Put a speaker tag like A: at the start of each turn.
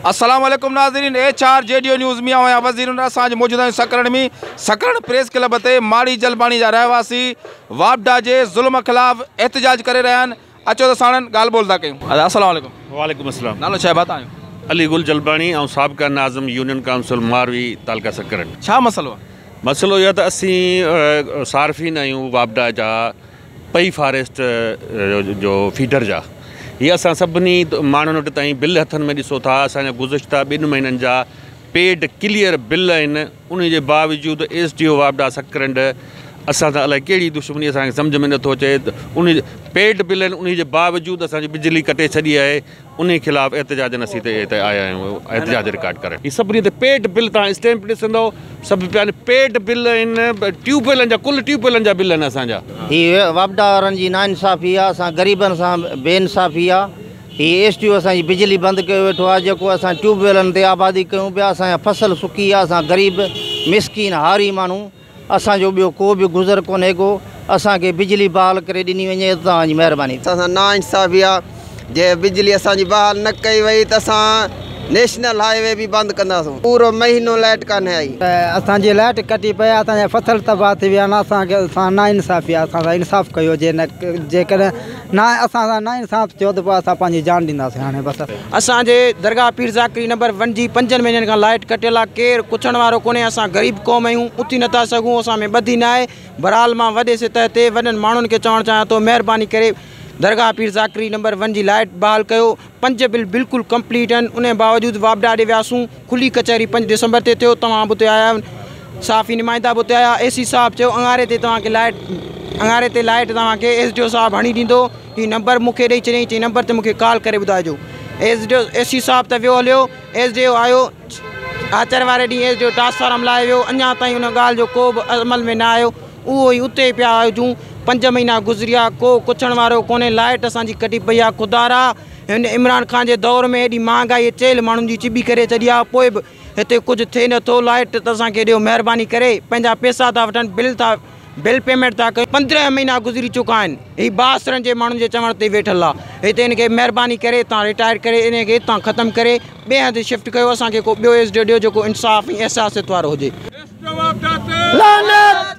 A: السلام عليڪم ناظرين H R G D news ۾ آهيان وزير اسان اڄ موجود آهيون سڪرنڊ ۾ سڪرنڊ پريس ڪلب تي ماڙي جلباڻي جا رهواسي واپڊا جي ظلم خلاف احتجاج ڪري رهيا آهن اچو ته ساڻن ڳالهه ٻولهه ٿا ڪيون. السلام عليڪم.
B: وعليڪم السلام.
A: نالو ڇا آهي ڀاء توهان جو؟
B: علي گل جلباڻي ۽ سابقه ناظم يونين ڪائونسل ماروي تعلقه سڪرنڊ.
A: ڇا مسئلو آهي؟
B: مسئلو اهو آهي ته اسين صارفين آهيون واپڊا جا پئي فاريسٽ جو فيڊر جا هي اسان سڀني ماڻهن وٽ تائين بل هٿن ۾ ڏسو ٿا اسان جا گذشته ٻن مهينن جا پيڊ ڪليئر بل آهن انهي جي باوجود ايس ڊي او واپڊا سڪرنڊ اسان سان الائي ڪهڙي دشمني اسان کي سمجهه ۾ نٿو اچي انهي پيڊ بل آهن انهي جي باوجود اسان جي بجلي ڪٽي ڇڏي آهي انهي خلاف احتجاجن اسين هتي آيا آهيون احتجاج رڪارڊ ڪرڻ. هي سڀني تي پيڊ بل تان اسٽيمپ ڏسندو سڀ پيا آهن پيڊ بل آهن ٽيوب ويلن جا ڪل ٽيوب ويلن جا بل آهن اسان جا.
C: هي واپڊا وارن جي ناانصافي آ اسان غريبن سان بي انصافي آ هي ايس ٽي او اسان جي بجلي بند ڪيو ويٺو آ جيڪو اسان ٽيوب ويلن تي آبادي ڪيون پيا اسان جا فصل سڪي ويا اسان غريب مسڪين هاري ماڻهو اسان جو ٻيو ڪو به گذر ڪونهي ڪو، اسان کي بجلي بحال ڪري ڏني وڃي ته توهان جي مهرباني.
D: اسان سان ناانصافي آ، جي بجلي اسان جي بحال نه ڪئي وئي ته اسان نيشنل هاء وي به بند ڪنداسون. پورو مهينو لائٽ ڪانهي آئي.
E: اسان جي لائٽ ڪٽي پئي آ، اسان جا فصل تباهه ٿي ويا آهن، اسان کي سان ناانصافي آ، اسان سان انصاف ڪيو جي نه جيڪڏهن نه اسان سان ناانصاف ٿيو ته پوء اسان پنهنجي جان ڏينداسين هاڻي بس.
F: اسان جي درگاهه پير ذاڪري نمبر ون جي پنجن مهينن کان لائيٽ ڪٽيل آ ڪير ڪڇڻ وارو ڪونهي اسان غريب قوم آهيون اٿي نٿا سگهون اسان ۾ ٻڌي ناهي بھرحال مان وڏي سطح تي وڏن ماڻهن کي چوڻ چاهيان ٿو مهرباني ڪري درگاهه پير ذاڪري نمبر ون جي لائيٽ بحال ڪيو پنج بل بلڪل ڪمپليٽ آهن انهي باوجود واپڊا ڏي وياسون کلي ڪچهري پنج ڊسمبر تي ٿيو توهان به اتي آيا صحافي نمائندا به اتي آيا اي سي صاحب چيو اڱاري تي توهان کي لائيٽ اڱاري تي لائيٽ توهان کي ايس ڊي او صاحب هڻي ڏيندو هي نمبر مون کي ڏئي ڇڏيائين چيائين نمبر تي مون کي ڪال ڪري ٻڌائجو S D O A C صاحب ته ويو هليو ايس ڊي او آيو آچر واري ڏينهن ايس ڊي او ٽرانسفارم لاهي ويو اڃا تائين ان ڳالهه جو ڪو به عمل ۾ نه آيو اهو ئي اتي پيا هجون پنج مهينا گذريا ڪو ڪڇڻ وارو ڪونهي لائيٽ اسان جي ڪٽي پئي آهي خدارا هن عمران خان جي دور ۾ ايڏي مهانگائي چيلهه ماڻهن جي چٻي ڪري ڇڏي آهي پوء به هتي ڪجهه ٿئي نٿو لائيٽ ته اسان کي ڏيو مهرباني ڪري پنهنجا پيسا ٿا وٺن بل ٿا بل پيمينٽ ٿا ڪيون 15 مهينا گذري چڪا آهن هي بااثرن جي ماڻهن جي چوڻ تي ويٺل آهي هتي هن کي مهرباني ڪري هتان رٽائر ڪري ان کي هتان ختم ڪري ٻئي هنڌ شفٽ ڪيو اسان کي ڪو ٻيو ايس ڊي او ڏيو جيڪو انصاف ۽ احساسيت وارو هجي.
G: لعنت!